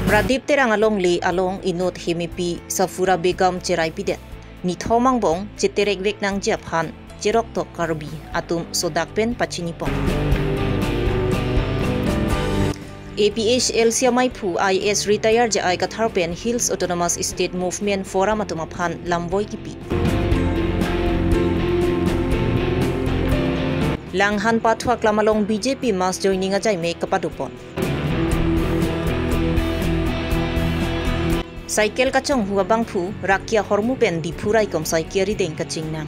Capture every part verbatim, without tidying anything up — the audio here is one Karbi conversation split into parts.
Pradip Terang alongle along inut hemepi Safura Begum cheraipidet. Nithom angbong cheterekvek nangji aphan cheroktok Karbi atum sodak pen pachinipon. A P H L C amaiphu I A S retire J I Kathar pen Hills Autonomous State Movement Forum atum aphan lamvoi kipi. Langhan Pathu aklam along B J P mass joining ajai me kapadopon. Cycle kachonghu abangphu, Rakia hormu pen Diphu raikom cycle rideng kachingnang.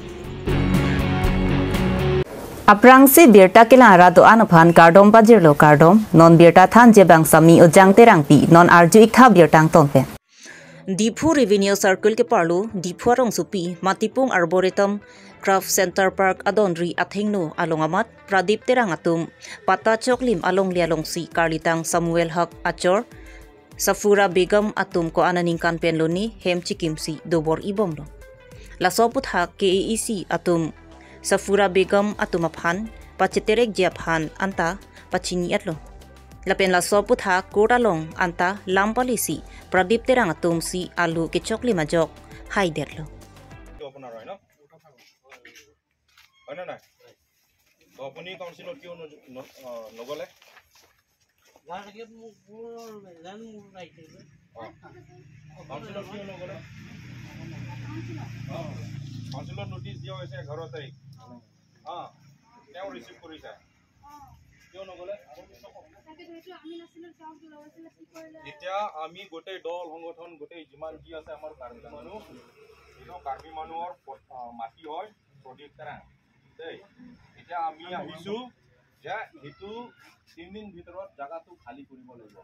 Aphrangsi birta kelang arat do-an aphan kardom pajirlo kardom, non birta thanji abang Sami Ojang Terangpi, non arju-ik tha birta angton pen. Diphu Revenue Circle keparlo, Diphu arongsopi, Matipung Arboretum, Craft Center Park adonri athengno along amat, Pradip Terang atum, patta choklim alongle alongsi, karlitang Samuel Haq achor, Safura Begum atum ko-an aningkan pen lone hem chikimsi dobor-ibomlo. Laso aphuthak K A A C atum Safura Begum atum aphan pacheterekji aphan anta pachini-etlo. Lapen laso aphuthak court along anta lam palisi Pradip Terang atumsi alu kechoklim ajok haidetlo. এইটো আপোনাৰ হয় ন? হয়নে নাই? তো আপুনি কাউন্সিলত কিয় ন-, ন-, অ, নগ'লে? অ। কাউন্সিলত কিয় নগ'লে? অ। কাউন্সিলত নটিচ দিয়া হৈছে এঘাৰ তাৰিখ। অ। তেওঁ ৰিচিভ কৰিছে। কিয় নগ'লে? তাকেতো, সেইটো আমি নাছিলো, তেওঁক লৈ গৈছিলে, কি কৰিলে? এতিয়া আমি গোটেই দল, সংগঠন, গোটেই যিমান যি আছে আমাৰ কাৰ্বি মানুহ, এইটো কাৰ্বি মানুহৰ প-, অ, মাটি হয়, প্ৰদীপ তেৰাং। দেই, এতিয়া আমি আহিছো যে সেইটো তিনিদিন ভিতৰত জাগাটো খালী কৰিব লাগিব।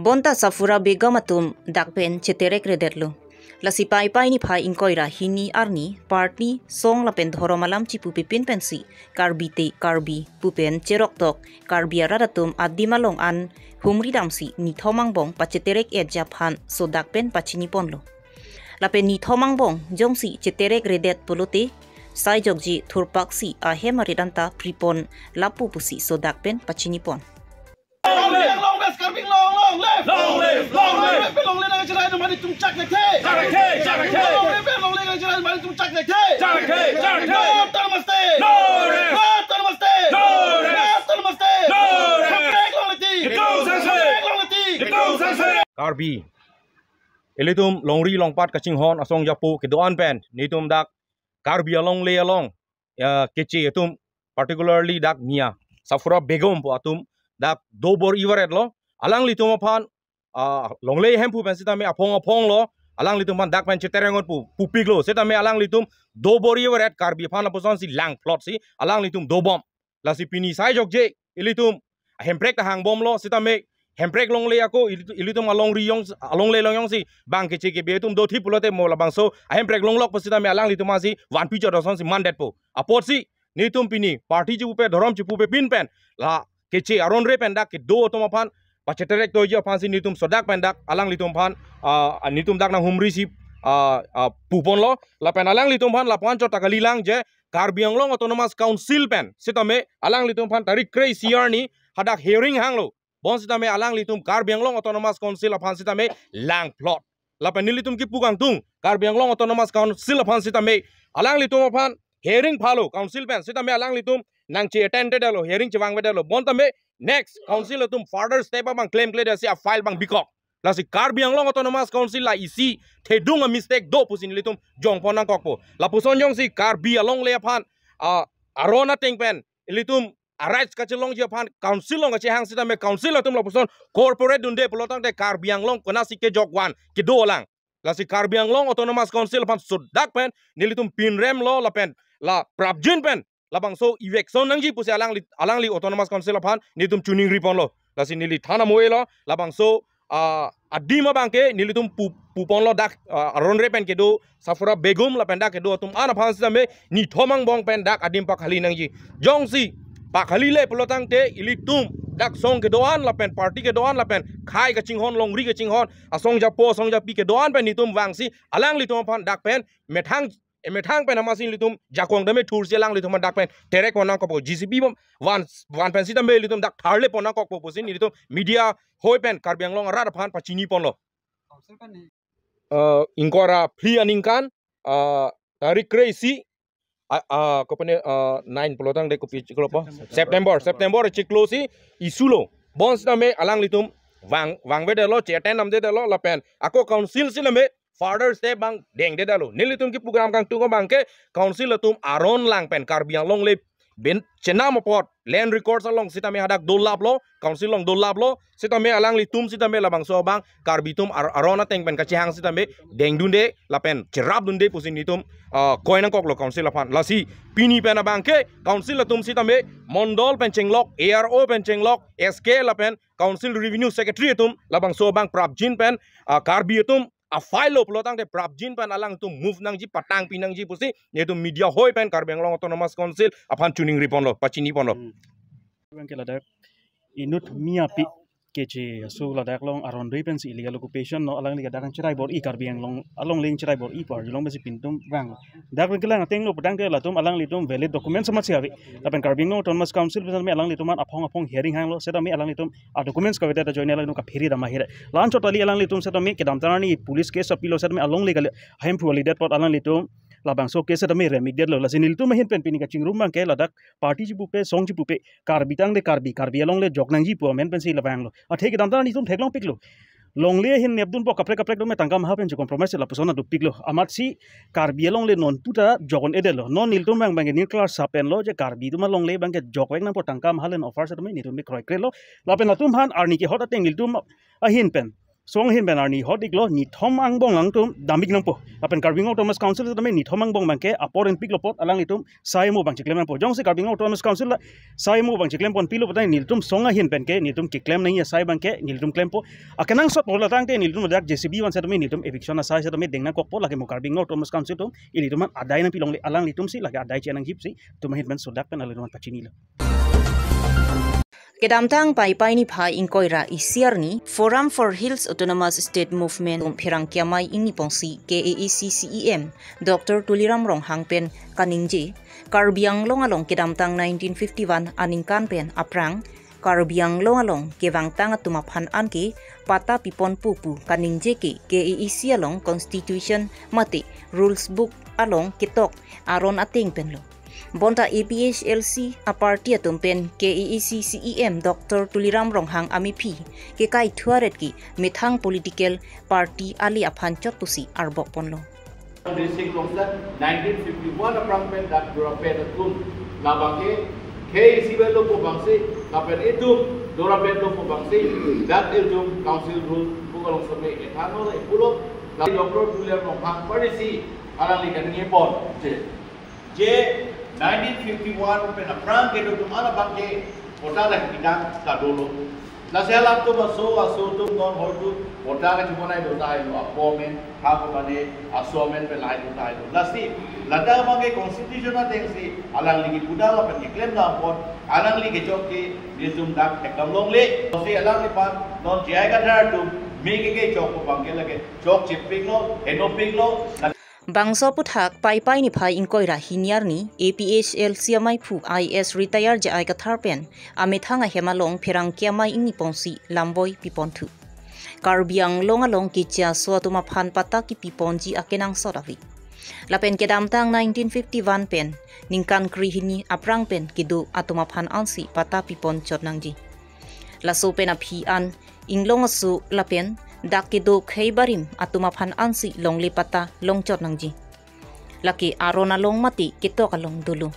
Bonta Safura Begum atum dak pen cheterekredetlo. Lasi Paipai niphai ingkoi ra hini arni party, song lapen dhorom alam chipupipin pensi Karbi te Karbi pu pen cheroktok Karbi arat atum adim along an humri damsi nithom angbong pacheterek-etji aphan sodak pen pachiniponlo. Lapen nithom angbong jongsi cheterekredet pulote, sai jokji thurpaksi ahem arit anta pripon lapu pusi sodak pen pachinipon. Long live, long live, Karbi Anglong, long live! Long live, long live! Long live, long live, nangcherai atum atum chak thekthe! Chak thekthe, chak thekthe! Long live, long live, nangcherai atum atum chak thekthe! Chak thekthe, chak thekthe! No autonomous state! No rest! No autonomous state! No rest! No autonomous state! No rest! Hemprek longle tik! Itum sangse! Hemprek longle tik! Itum sangse! Karbi, ilitum longri longpat kachinghon asong japo kedo-an pen, nelitum dak Karbi alongle along, ya, keche atum, particularly dak Mia Safura Begum pu atum dak dobor-ivaretlo. Alanglitum aphan, ah, longle hemphu pen sitame aphong aphong lo, alanglitum aphan dak pen cheterek-ot pu, pupiklo. Sitame alanglitum dobor-ivaret, Karbi aphan apusonsi langplotsi alanglitum dobom. Lasi pini sai jokje, ilitum hemprek ta hangbomlo, sitame hemprek longle ako, ilitu-, ilitum alongri jong, alongle along jongsi bang keche kebe atum dothi pulote mo labangso ahemprek longlok pu sitame alanglitum asi vanpi chodosonsi mandetpo. Apotsi nelitum pini party chipupe, dhorom chipupepin pen, la keche aron re pen dak kedo atum aphan pacheterek toiji aphansi nelitum sodak pen dak alanglitum aphan, ah, nelitum dak nanghumrisi, ah, ah, puponlo. Lapen alanglitum aphan lapu-an chot ta kalilang je Karbi Anglong Autonomous Council pen sitame alanglitum aphan tarik kre-isi arni hadak hearing hanglo. Bonsitame alanglitum Karbi Anglong Autonomous Council aphan sitame langplot. Lapen nelitum kipu kangtung, Karbi Anglong Autonomous Council aphan sitame, alanglitum aphan hearing phalo council pen, sitame alanglitum nangche-attend-etlo, hearing chevangvedetlo. Bontame next council atum further step abang klemkledetsi a-file abang bikok. Lasi Karbi Anglong Autonomous Council la isi thedung a-mistake do pusi nelitum jongpon nangkokpo. Lapuson jongsi Karbi alongle aphan, ah, aron ateng pen ilitum a-rights kachelongji aphan council along kachehang sitame council atum lapuson corporate dunde pulotangte Karbi Anglong konatsi kejokvan kedo lang. Lasi Karbi Anglong Autonomous Council aphan sodak pen nelitum pinremlo lapen la prapjin pen labangso eviction nangji pusi alangli, alangli Autonomous Council aphan nelitum choningriponlo. Lasi neli than amoelo, labangso, ah, adim abangke nelitum pu-, puponlo dak, ah, aron re pen kedo Safura Begum lapen dak kedo atum an aphan sitame nithom angbong pen dak adim pakhali nangji. Jongsi pakhalile pulotangte ilitum dak song kedo-an lapen party kedo-an lapen khei kachinghon, longri kachinghon, asong japo asong japi kedo-an pen nelitum vangsi alanglitum aphan dak pen methang emethang pen amatsi nelitum jakong dame thursi alanglitum dak pen terek pon nangkokpo, J C B bom van van pen sitame ilitum dak tharle pon nangkokpo pusi nelitum media hoi pen Karbi Anglong arat aphan pachini ponlo. Eh, ingkoi ra phli aningkan, eh, tarik kre-isi, ah, ah, kopane, eh, nine pulo tangte kopi chiklo po? September, September chiklo si isulo. Bonsitame alanglitum vang, vangvedetlo, che-attend damdedetlo lapen ako council sitame further step abang dengdedetlo. Nelitum kipu kram kangtung abangke council atum aron lang pen Karbi Anglong le ben chenam apot land records along sitame hadak dolaplo, council along dolaplo, sitame alanglitum sitame labangso abang Karbi atum ar-, aron ateng pen kachehang sitame dengdunde lapen cherapdunde pusi nelitum, ah, koi nangkoklo council aphan. Lasi pini pen abangke council atum sitame mondol pen chenglok, A R O pen chenglok, S K lapen council revenue secretary atum labangso abang prapjin pen, ah, Karbi atum a-file lo pulo tangte prapjin pen alangtum move nangji, patangpi nangji pusi nelitum media hoi pen Karbi Anglong Autonomous Council aphan choningri ponlo, pachini ponlo. Hmm. Abangke ladak inut miyapi keche aso ladak along aron dui pensi illegal occupation lo, alangli ke dak cherai bor-i, Karbi Anglong along le cherai bor-i pu arjulong pensi pintum vang. Dak pen kelang ateng lo pu tangte latum alanglitum valid documents amatsi ave. Lapen Karbi Anglong Autonomous Council pen sitame alanglitum an aphong aphong hearing hanglo, sitame alanglitum a-documents kavedet ajoine alanglitum kaphere dam ahere. La-anchot kali alanglitum sitame kedamtang arni police case apilo sitame alongle kali ahemphu kalidet apot alanglitum labangso case sitame remikdetlo. Lasi nelitum ahin pen pini kachingrum abangke ladak party chipupe, song chipupe, Karbi tangte Karbi, Karbi along le jok nangji pu amen pensi labanglo. Athe kedamtang arni itum theklongpiklo. Longle ahin nepdunpo, kaprek kaprek dome tangka maha pensi compromise lapuson adopiklo. Amatsi Karbi along le non puta jok-un-edetlo. Non nelitum abang abangke nirklar sapenlo je Karbi atum along le abangke jokvek nangpo, tangka maha le offer sitame nelitum bi kroikrelo. Lapen latum aphan arni kehot ateng nelitum ahin pen, song ahin pen arni hot iklo, nithom angbong alangtum damik nangpo. Lapen Karbi Anglong Autonomous Council sitame nithom angbong abangke apor enpiklo apot alanglitum sai mo abang chiklem nangpo. Jongsi Karbi Anglong Autonomous Council la sai mo abang chiklem ponpilo pu tangte nelitum song ahin pen ke nelitum keklem nangji asai abangke nelitum klempo. Akenangsot pulo tangte nelitum dak J C B van sitame nelitum eviction asai sitame deng nangkokpo, lake mo Karbi Anglong Autonomous Council atum ilitum an adai nangpi longle, alanglitum si lake adai che nangji pusi itum ahin pen sodak pen alanglitum an pachinilo. Kedamtang Paipai niphai ingkoi ra isi arni Forum for Hills Autonomous State Movement atum pherangke amei ingni ponsi K A A C C E M Doctor Tuliram Ronghang pen kaningje, Karbi Anglong along kedamtang nineteen fifty-one aningkan pen aphrang Karbi Anglong along kevangtang atum aphan anke patta piponpo pu kaningje ke K A A C along constitution mate rules book along ketok aron ateng penlo. Bonta A P H L C a-party atum pen K A A C C E M Doctor Tuliram Ronghang amephi kekaithu aret ke methang political party ale aphan chot pusi arbok ponlo. District along seta nineteen fifty-one aphrang pen dak Durapet atum labangke khei isi belo pu abangsi, lapen itum Durapet lo pu abangsi, dak itum council rule book along sitame ethanol ipulo, la Doctor Tuliram Ronghang parisi alangli kaningje pon je, je nineteen fifty-one pen aphrang kedo atum an abangke patta lake pidang ta dolo. Lasi halatum aso, aso atum non hoi tu patta lake chibonai do tahai lo, apo amen, ha ko mane aso amen pen lahai do tahai lo. Lasi ladak abangke constitution atengsi alangli kipu dam lapen keklem dam apot alangli kechok ke nelitum dak thekdam longle. Lasi alangliphan non J I Kathar atum me ke kechok pu abangke lake chokchepiklo, henopiklo. Bangso aphuthak Paipai niphai ingkoi ra hini arni A P H L C ameiphu I A S retire J I Kathar pen amethang ahem along pherangke amei ingni ponsi lamvoi piponthu. Karbi Anglong along keche aso atum aphan patta kipiponji akenangsot ave. Lapen kedamtang nineteen fifty-one pen ningkan krehini aphrang pen kedo atum aphan ansi patta pipon chot nangji. Laso pen aphi an inglong aso lapen dak kedo khei barim atum aphan ansi longle patta longchot nangji. Lake aron along mate ketok along dolo.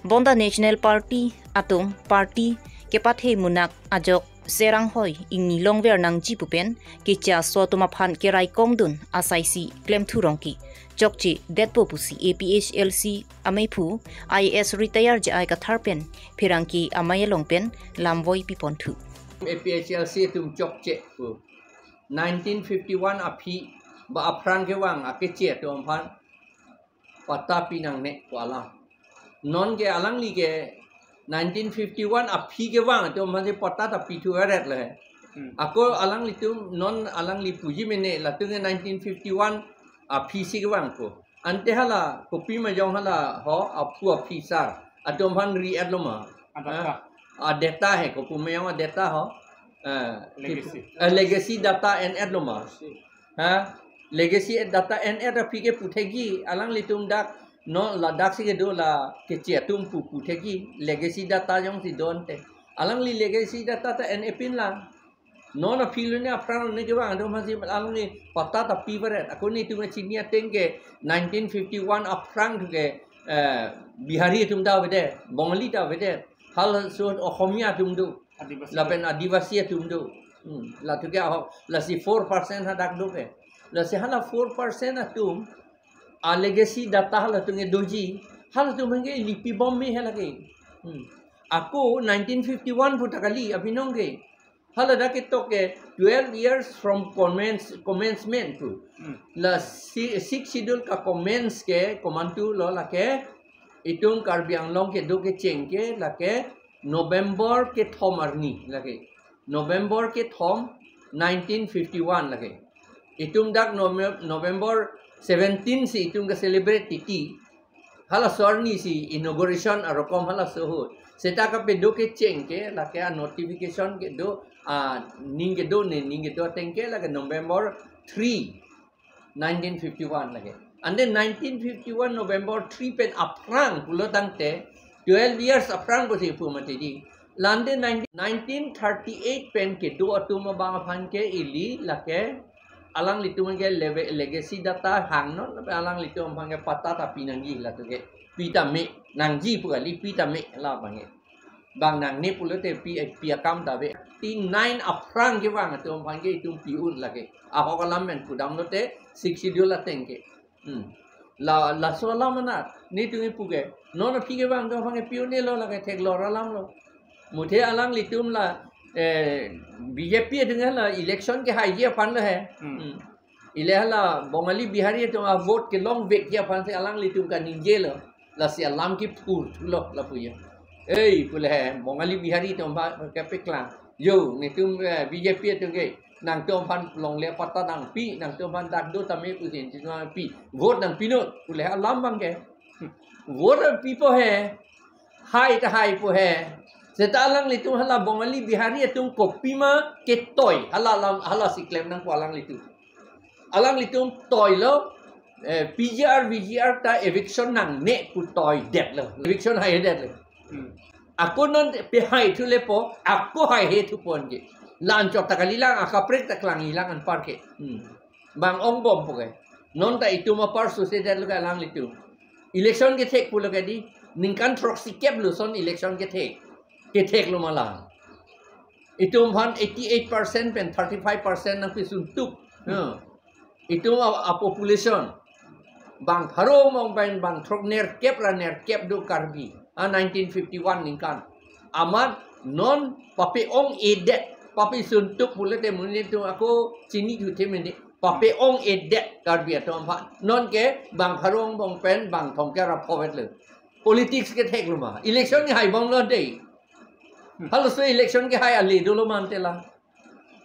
Bonta National Party atum party kepathe munak ajok seranghoi ingni longver nangji pu pen keche aso atum aphan keraikomdun asaisi klemthu rong ke chokchedetpo pusi A P H L C ameiphu I A S retire J I Kathar pen pherangke amei along pen lamvoi piponthu. A P H L C atum chokche pu nineteen fifty-one aphi ba aphrang kevang akeche atum aphan patta pinangne pu alam. Non ke alangli ke nineteen fifty-one aphi kevang atum aphan si patta ta pithu aret le. Hmm. Ako alanglitum non alangli puji mene latum ke nineteen fifty-one aphi si kevang ko. Ante hala kopima jong hala ho aphu aphi sar atum aphan ri-et lo ma? Adata. Ha? Adata he, kopima jong adata ho. Eh, Legacy. Eh, legacy data en-et lo ma? Ha? Legacy data en-et aphi ke puthekji, alanglitum dak, non ladak si kedo la keche atum pu puthekji, legacy data jongsi do ante. Alangli legacy data ta en-e pin lang. Non aphi lo ne aphrang ne kevang atum aphansi alangli patta ta pi varet. Ako netum chini ateng ke nineteen fifty-one aphrang thu ke, eh, Bihari atum ta avedet, Bongali ta avedet. Halaso Ohomia atum do. Adivasi. Lapen Adivasi atum do. Hmm. Lathu ke aho, lasi four percent hadak do ke. Lasi hala four percent atum a legacy data halatum ke doji. Halatum ke ili pibom me hala ke. Hmm. Ako nineteen fifty-one pu ta kali apinong ke. Hala dak ketok ke twelve years from commence-, commencement pu. Hmm. La si-, Sixth Schedule ka commence ke komantu lo lake, itum Karbi Anglong kedo kecheng ke lake November kethom arni lake. November kethom nineteen fifty-one lake. Itum dak Nove-, November seventeen si itum ke celebrate titi. Halaso arni si inauguration arokom halaso ahut. Seta kapedo kecheng ke lake a notification kedo, a ning kedo ne ning kedo ateng ke lake November three, nineteen fifty-one lake. Ante nineteen fifty-one November three pen aphrang pulo tangte twelve years aphrang pusi pu mati di. La ante nineteen, nineteen thirty-eight pen kedo atum abang aphan ke ili lake alanglitum ke leve-, legacy data hangnon, lapen alanglitum aphan ke patta ta pi nangji latum ke. Pi ta me nangji pu kali, pi ta me la abang ke. Bang nangne pulote pi, pi akam ta ave. Tin nine aphrang kevang atum aphan ke itum pi-un lake. Ahok alam pen pudam lote Sixth Schedule ateng ke. Hmm. La, laso alam anat netum kipu ke. Non aphi kevang atum aphan ke pi-un-e lo lake, theklong alam lo. Muthe alanglitum la, eh, B J P atum la election kehaiji aphan lo he. Hmm. Hmm. Ile hala Bongali Bihari atum a vote kelongvekji aphan si alanglitum kaningje lo. Lasi alam kiphurthu lo lapu ya. Ei, pule he, Bongali Bihari atum aphan kepeklang. Yo, netum, eh, B J P atum ke, nangtum aphan longle patta nangpi, nangtum aphan dak do tame pusi, nangtum aphan pi. Vote nangpinon, pule he alam abang ke. Vote pipo he, hai ta haipo he. Seta alanglitum hala Bongali Bihari atum kopima ketoi, hala alam, halasi klem nangpo alanglitum. Alanglitum toi lo, eh, P G R, V G R ta eviction nangne pu toidet lo. Eviction haidet lo. Hmm. Ako non pehai thu lepo, ako haihe thu ponji. La anchot ta kalilang, akaprek ta klangjilang anpar ke. Hmm. Bang ongbompo ke. Non ta itum apar susedet lo ke alanglitum. Election kethek pulo ke di, ningkan throksi kep lo son election kethek. Kethek lo ma la. Itum aphan eighty-eight percent pen thirty-five percent nangpisuntuk. Hmm. Itum a, a population bang pharo angbong pen bang throk nerkep ra nerkep do Karbi. A nineteen fifty-one ningkan. Amat non pape-ong-edet, papisuntuk pulote monit atum ako chini juthe mene. Pape-ong-edet Karbi atum aphan. Non ke bang pharo angbong pen bang thomkep ra pho-et lo. Politics kethek lo ma. Election kehaibom lo de. Halaso election kehai ale dolo ma ante la.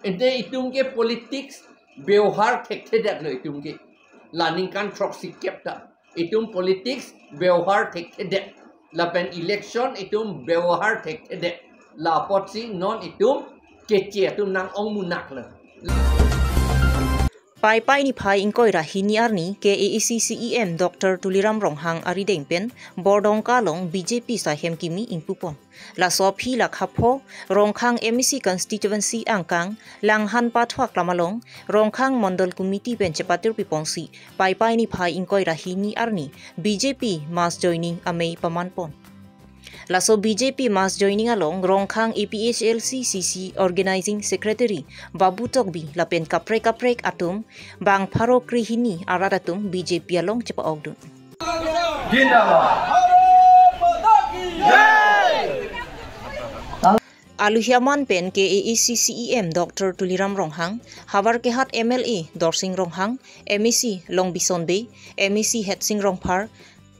Ante itum ke politics bebohar thekthedet lo itum ke. La ningkan throksi kep ta. Itum politics bebohar thekthedet. Lapen election itum bebohar thekthedet. La apotsi non itum keche atum nang-ong munak lo. Paipai niphai ingkoi ra hini arni K A A C C E M Doctor Tuliram Ronghang arideng pen Bordongka along B J P saihem kimi ingpupon. Laso aphi la khapho Rongkhang M A C constituency angkang Langhan Pathua Klam along Rongkhang Mondol Committee pen chepatir piponsi Paipai niphai ingkoi ra hini arni B J P mass joining amei pamanpon. Laso B J P mass joining along Rongkhang A P H L C C C Organizing Secretary Babu Tokbi lapen kaprek kaprek atum bang pharo krehini arat atum B J P along chepa-okdun. Jindabad. Aluhiaman pen K A A C C E M Doctor Tuliram Ronghang, Howraghat M L A Dorsing Ronghang, M A C Longbison Bey, M A C Headsing Rongphar,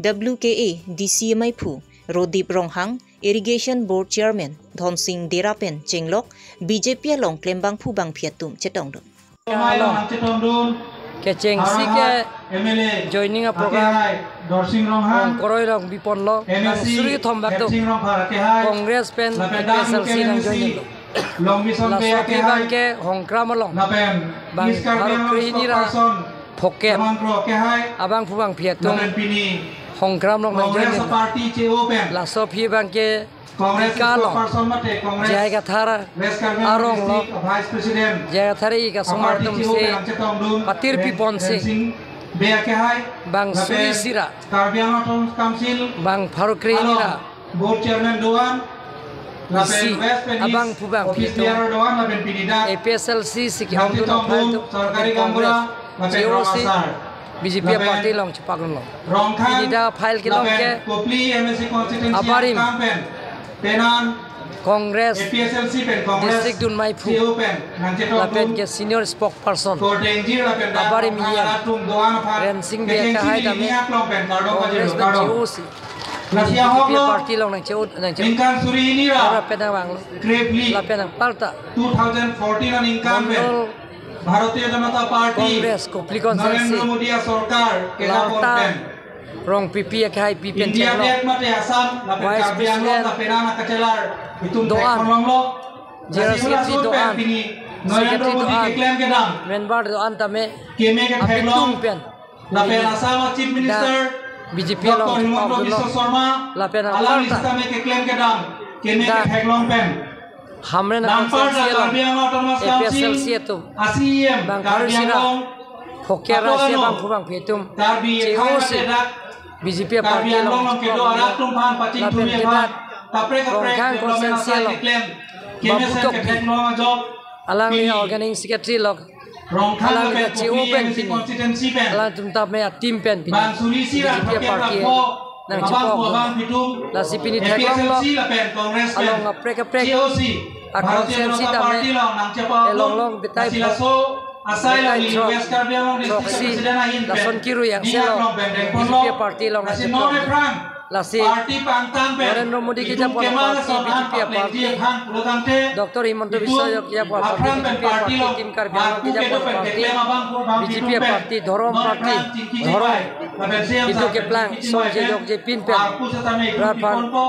W K A D C maiphu Rodip Ronghang, Irrigation Board Chairman Dhonsing Dera pen chenglok B J P along klembangphu bangphi atum chetongdun. Mai along chetongdun. Kechengsi ke Howraghat M L A joining a program akehai Dorsing Ronghang, Rongkoroi along biponlo, M A C nang suri thom bak do. Hepsing Rongphar akehai, Congress pen lapen A P H L C nang M L A C joining lo. Longmison Bey laso akehai, abang ke Hongkram along, lapen bang East Karbi Anglong pharo krehini ra spokesperson phoket Roman Kro akehai, abangphu bangphi atum lapen pini Hongkram along nang Congress joining lo. Party C E O pen, laso aphi abang ke Congress Ika along spokesperson mate Congress J I Kathar West Karbi Anglong arong lo. District Vice President J I Kathar ika a-party somar atum C E O se pen nangchetongdun patir Ren-, pipon si Rensing Bey akehai, bang lapen suri isi ra, Karbi Anglong Autonomous Council bang pharo krehini ra along Board Chairman do-an, lapen isi West pen East abangphu bangphi office atum bearer do-an, lapen pini dak A P H L C si ke-ongdun nangchetongdun aphai atum sorkari Congress gaonbura lapen C E O si rong asar. B J P lapen party along chepakdunlo. Rongkhang pini dak file kelong lapen ke Kopili M A C constituency abarim akam pen penang Congress A P H L C pen Congress district dunmaiphu C E O pen nangchetongdun lapen ke senior spokesperson Korte Ingjir lapen dak abarim Rongkhang E M atum do-an aphan Rensing Bey kechengsi akehai pini tame niak long pen kardom Congress pajirlo, pen kardom. C E O si. Lasi B J P ahok lo, party along nang C E O nang C E O ningkan suri hini ra ora pen nang vanglo. Krepli lapen nang palta two thousand fourteen aningkan pen Mondol Bharatiya Janata Party Congress Kopili constituency Narendra Modi a-sorkar kedapon Larta pen Rongpipi akehai pi pen India theklong. Gate mate Assam lapen Vice Karbi Anglong President lapen ana kachelar itum do-an, theklonglo. General Lasi Secretary ulason pen do-an, pini Narendra Secretary Modi do-an, keklem kedam member do-an tame keme ketheklong apitum pen lapen Assam a-Chief Minister dak B J P Doctor along Himanta chepakdunlo. Biswa Sarma lapen alangli aparta sitame keklem kedam keme dak ketheklong pen Hamren a-constituency along Karbi Anglong Autonomous Council A P H L C atum a-C E M bang Karbi Anglong pharisi ra phoket ra si ato ano abangphu bangphi atum Karbi C E O si dak B J P Karbi party Anglong along along kedo arat atum aphan pachingthurji aphan lapen ke dak kaprek kaprek Rongkhang development constituency asai along keklem kemesen Babu Tokbi ketheklong ajok alangli pini organizing secretary lo. Rongkhang alangli lapen C E O Kopili pen M A C pini constituency pen alangtum tame a-team pen pini bang suri isi ra B J P throkkep party ra pho nang abang chepok phu abang pitum lasi pini A P H L C theklonglo lapen Congress pen along kaprek kaprek C E O si a-constituency Bharatiya Janata tame Party along nangchepok elong long betai lasi pho laso asai betai along throk West Karbi Anglong District throksi President ahin pen lason kiru yang diak selo long pen rengponlo. B J P party along lasi nangchepok non aphrang lasi party pangtang pen Narendra Modi itum kejapon keman party, ason B J P an party, paplengji aphan pulotangte Doctor Himanta itum Biswa Sarma kejapon party, aphrang pen B J P party party, along Team Karbi Arpu Anglong kedo kejapon pen party, keklem abang phu abang B J P pitum pen party, dhorom non party, aphrang chingki dhorom chipai lapen C M itum sir keplang chingki song chipai je pen jok je pin pen arpu setame itum rat aphan piponpo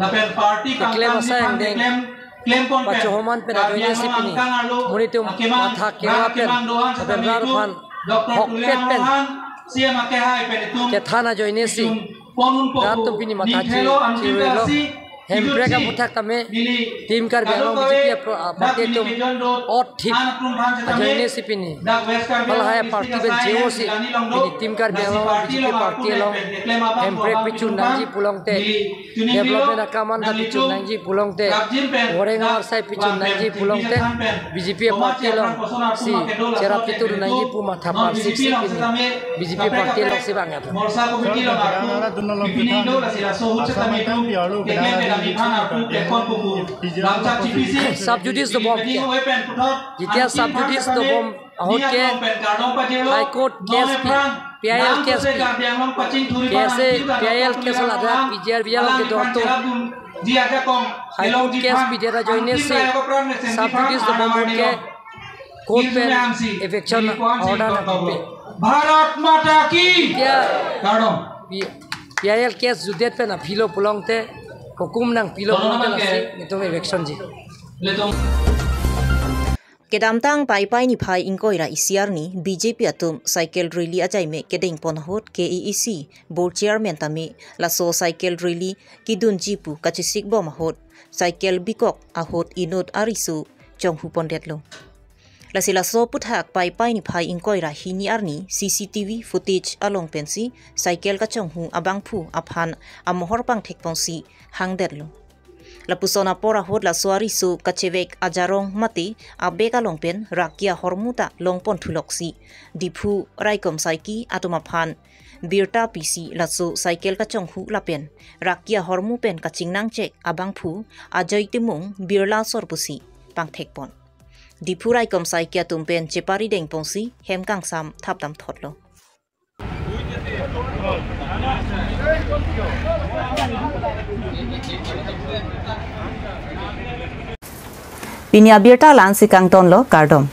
lapen party keklem pangtang asai pen angdeng keklem klempon pen pachohoman pen Karbi ajoine si Anglong pini angkang arlo monit atum akemang matha rat kera pen akemang do-an lapen setame rat itum aphan Doctor hokpet Tuliram pen Ronghang C E M akehai pen itum kethan ajoine si itum ponunpo rat atum pini matha nithelo chi-, anuttin chirilo. Lasi Hemprek idutsi aputhak tame neli Team Karbi Anglong kadokave B J P apro-, a, party dak neli atum kejon do ot thip an atum aphan setame ajoine si pini dak West Karbi Anglong halahai district party pen asai C E O si langji long do pini Team Karbi lasi Anglong party B J P long party arpu along pen keklem abang phu Hemprek abang pichun pitum nangji pen pulongte neli tuni development pilo akam an ta pichun nangji pulongte nangli tum nangji pulongte. Neli tum Boreng arsai pichun nangji pulongte B J P party along si cherap pitu nangji pu matha parsik si pini B J P party along si bang ya. Morsa committee along arpu pipining do lasi laso ahut setame itum keklem kedam iphan arpu pekon pupu. Lamchak chipisi sub judice dobom ke. Jitia sub judice dobom ahut ke High Court case pi, P I L case pi, case, P I L case la da P G R B along kedo atum High Court case pidet ajoine si sub judice dobom ahut ke court pen eviction order nangpipe. Bharat Mata Ki. Jitia kardom. P-, P I L case judet pen aphi lo pulongte, hukum nangpi lo pulongte lasi nelitum evictionji. Kedamtang Paipai niphai ingkoi ra isi arni B J P atum cycle rally ajaime kedengpon ahut K A A C board chairman tame laso cycle rally kedunji pu kachesikbom ahut cycle bikok ahut inut ariso chonghupondetlo. Lasi laso aputhak Paipai niphai ingkoi ra hini arni C C T V footage along pensi cycle kachonghu abangphu aphan amohor pangthekponsi hangdetlo. Lapuson apor ahut laso ariso kachevek ajarong mate abag along pen rakki ahormu ta longpon thuloksi Diphu raikom saiki atum aphan birta pisi laso cycle kachonghu lapen rakki ahormu pen kachingnangchek abangphu Ajoy Timung birla asor pusi pangthekpon. Diphu raikom saiki atum pen chepari dengponsi hem kangsam thapdamthotlo. Pini abirta la-ansi kangtonlo, kardom.